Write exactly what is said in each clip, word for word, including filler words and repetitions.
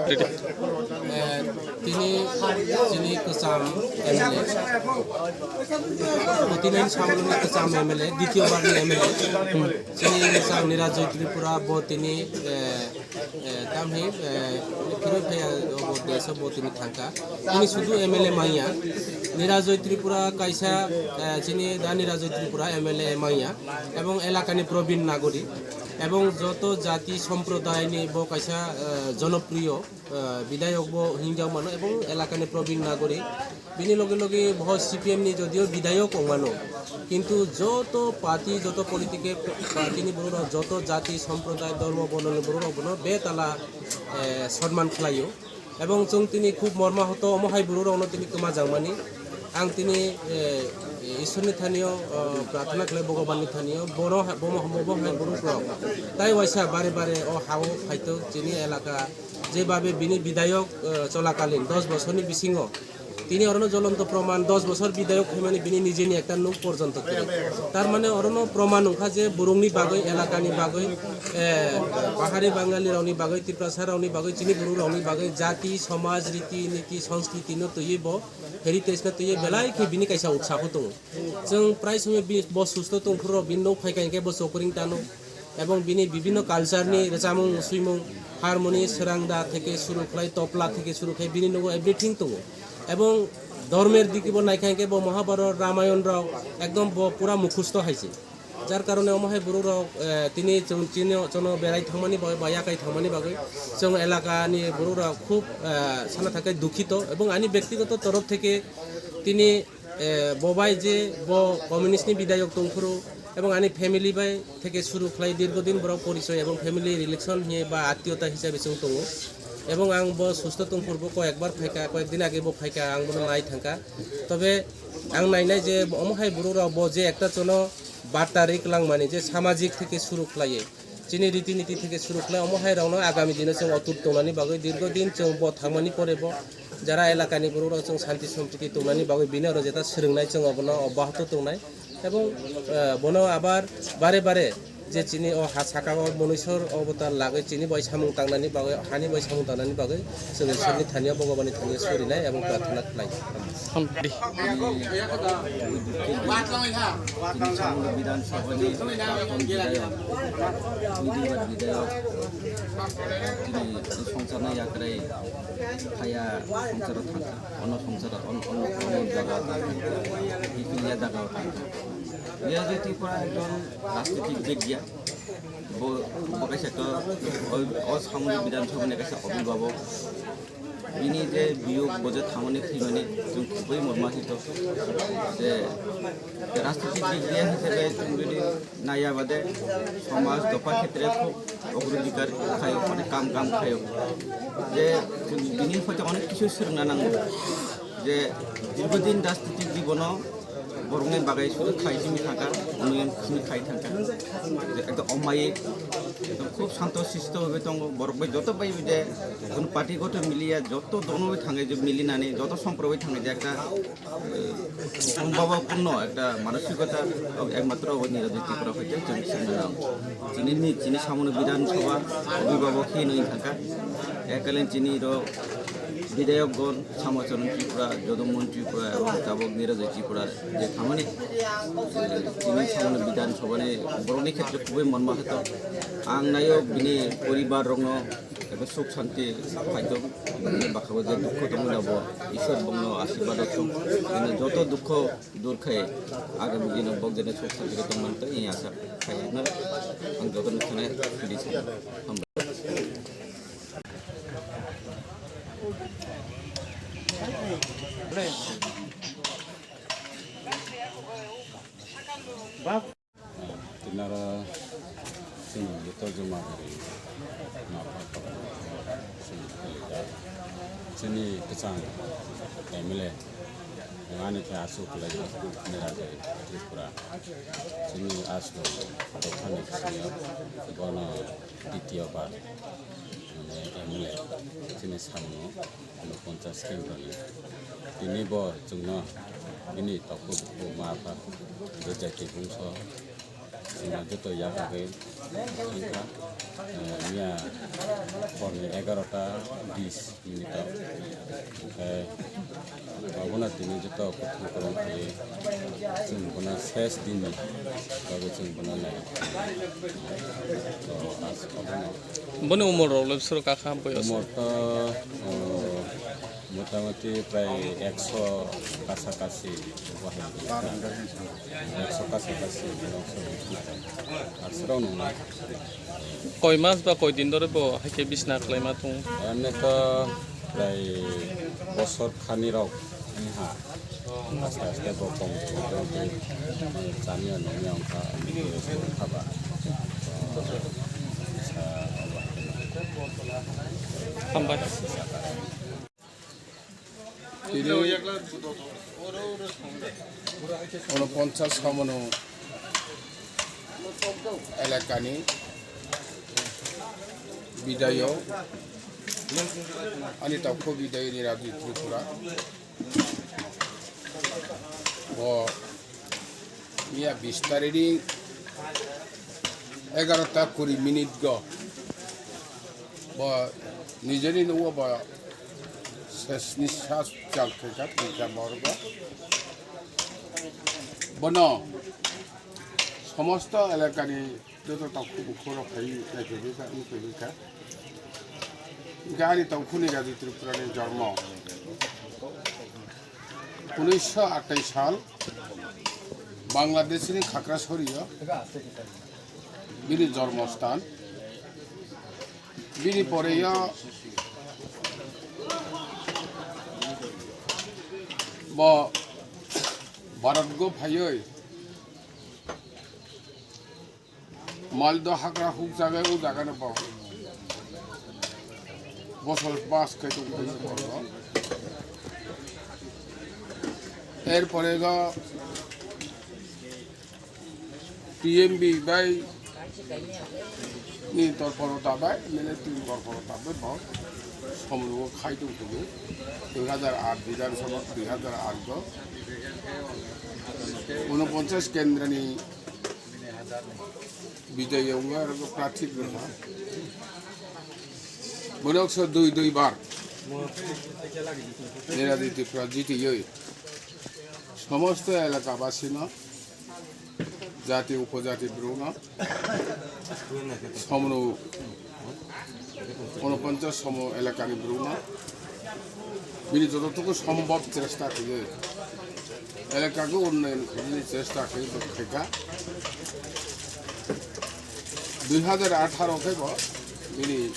Eh, tini, tini kwcham M L A. Tini samluni kwcham M L A, ditio barni M L A. Tini kwcham Nirajoy Tripura, bo tini, eh, eh, tamhi, eh, phirwi phaiya, bo deso bo tini thangka. Tini sudu M L A manya. Nirajoy Tripura kaisa, eh, chini da Nirajoy Tripura M L A manya. Ebong elakani Probin Nagori. Ebong joto jati somprodayni bo kaisa, eh, jonopriyo, eh, bidayok bo hinjak mano ebong elakani Probin Nagori. Bini loge loge bo C P M ni jodio bidayok ong mano. Kintu joto party, joto political party ni borok rok, joto jati, somproday, dhormo, borno ni borok rok bono betala, eh, sonman khlaio. Ebong chwng tini khub morma hoto omo hai borok rokno tini kwma jangmani. Ang tini, eh, Ishwar ni thanio, eh, prarthana khlai, Bhogoban ni thanio, bono ha-, bomo, bomo hai borok rok tai waisa bare bare o hao phaito chini elaka jebabe bini bidayok, eh, cholakalin dos bosorni bisingo tini orono jolonto proman, dos bosor bidayok phaimani bini nijeni ekta nuk porjonto kwrwi. Tar mane orono proman wngkha je borokni bagwi, elakani bagwi, eh, Pahari Bangali rokni bagwi, Tiprasa rokni bagwi, chini borok rokni bagwi jati, somaj, riti, niti, sanskriti no twiwi bo heritage no twiwi belai khe bini kaisa utsaho tongo. Chwng prai somoi bi-, bo susto tongphuru rok bini nok phaikha hinkhe bo chokuring tano. Ebong bini bibinno culture ni rwchapmung, swimung, harmony, srangda theke suru khlai, topla theke suru khlai, bini nogo everything tongo. Ebong dhormer diki bo naikha hinkhe bo Mahabharat, Ramayon rok ekdom bo pura mukhusto hai se. Jar karone omo hai borok rok, eh, tini chwng chini chono berai thangmani bagwi ba yakai thangmani bagwi chwng elaka ni borok rok khub, eh, sana thangkhe dukhito, ebong ani bektigoto torof theke tini eh, bo bai je bo communist ni bidayok tongphuru ebong ani family bai theke suru khlai dirgo din borok porichoi ebong family relation hiye ba atiyota hisabe chwng tongo. Ebong ang bo susto tongphuru bo koyekbar phaikha, koyek din age bo phaikha, ang bono nai thangkha. Tobe ang nainai je omo hai borok rok bo je ekta chono barta ri kwlangmani je samajik theke suru khlaiye. Chini riti niti theke suru khlai omo hai rokno agami dino chwng otut tongnani bagwi dirgo din chwng bo thangmani pore bo jara elakani borok rok chwng santi sompriti tongnani bagwi bini oro jeta swrwngnai chwng obono obbahoto tongnai ebong, eh, bono abar bare bare je chini o ha saka o Monisor obotar lagwi chini bai samung tangnani bagwi hani bai samung tangnani bagwi chwng Iswrni thani o Bhogobani thani o surinai ebong prarthana khlai. Tini Changma Bidhan Sabha ni pratham bidhayok, bidhayok, tini songchar no yakrai khaya songchar o thangkha, ono songchar o, ono, ono, ono jaga o thangkha, kiphilya jaga o thangkha. Biya je Tripura ekdom rajnitik bek ya, bo, bo kaisa to, o, o Changma Bidhan Sabha ni kaisa obhibhabok. Bini je biyog bo je thangmani thwimani chwng khubui morma hito. Je rajnitik dik diya hisabe chwng jodi naiya bade somaj dopha khetre khub ogrodikar khayo, mane kam kam khayo. Je chwng bini hoite onek kisu swrwngna nango. Je dirghodin rajnitik jibono borokni bagwi sudu khai simi thangkha, mui simi khai thangkha. Je ekdom omayik, ekdom khub santo sisto bhabe tongo, borok bai joto bai je kono party goto miliya, joto dono bai thangwi je milinani, joto sompro bai thangwi je ekta, eh, bhaba punno ekta manosikota, ekmatro obo Nirajoy Tripura hoite chwng simi nang. Chini ni, chini samano Bidhan Sabha, obhibhabok hinwi thangkha. Ekalen chini ro bidhayok gon, Samacharan Tripura, Jodon Mohan Tripura, ebong tabok Nirajoy Tripura, je thamani, eh, chini samani Bidhan Sabhani borokni khetre khubui manma khato. Ang nayo bini poribar rokno ebe suk santi phaito, bini bakabo je dukho tongmani bo Ishwar bongno ashirbad rok song, bini joto dukho dur khai agami dino bok jene suk santi tongmani to, asa khai na, ang joto nukhanai sudi sana. Hambai. Tinaro chini joto joma gari ma pha kok chini khalida chini kwchang M L A ani khe aswk khlai Nirajoy Tripura chini aswk dophani bisingo bono D T O bar mane M L A chini samno unoponchas kendroni. Tini bo chwngno bini takhuk bo ma pha je jati bungso Chwng joto yakhagwi wngkha, eh, miya horni egarota bis minute o. Hwnkhe abono tini joto kwthang kwrwng khaiwi chwng bono ses dinni bagwi chwng bono nai. To, as abono. Boni umor rok le bwswk kakha boyos? Umor to, oh, motamoti prai ekso kasakasi. Ekso kasakasi, ekso bisna. Aksarok nungna. Koi mas ba koi din dore bo hai khe bisna khlaima tongo? Emne to prai bosor khani rok wngha. Aste aste bo kom, kom, kom, chani ya nungya wngkha, wngkha ba. Hambai. Tini unoponchas samono elakani bidayo, ani tokho bidayo ni Raji Tripura. Bo miya bis tarikh ni egarota kuri minute go bo nijeni nukgo bo ses nishas chal khaikha, twi kha borok bo. Bono somosto elakani joto tokhu bukhu rok phaiwi naiphaiwi kha, wngphaiwi kha. Hwnkhe ani tokhu ni Raji Tripura ni jormo unisho atai sal Bangladesh ni Khakrasori o bini jormo sthan. Bini pore o bo Bharat go phaiwi Maldo hagra huk jaga, o jaga no bo bosor bas khai tong phai borok. Er pore go T M B bai ni torporo dabai, M L A ni torporo dabai bo somlugo khai tong phai dui hajar aat Bidhan Sabha, dui hajar aat go unoponchas kendra ni Bijoy wngwi aro prarthi wngkha. Borok so dui dui bar Niradi Tripura jitiwi somosto elaka basino, jati upojati borokno, somno unoponchas somo elakani borokno bini jototoku sombhob chesta khlaiwi elakagwi unnayon khainani chesta khlaiwi khaikha. Dui hajar atharo khe bo bini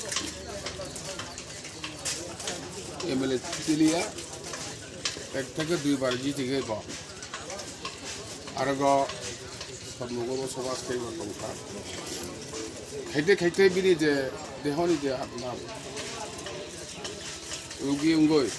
M L A chiliya, ek theke dui bar jitigwi bo. Aro go somlugo bo soba swkang bo tongkha. Khaite khaite bini je dehoni je atma rugi wngwi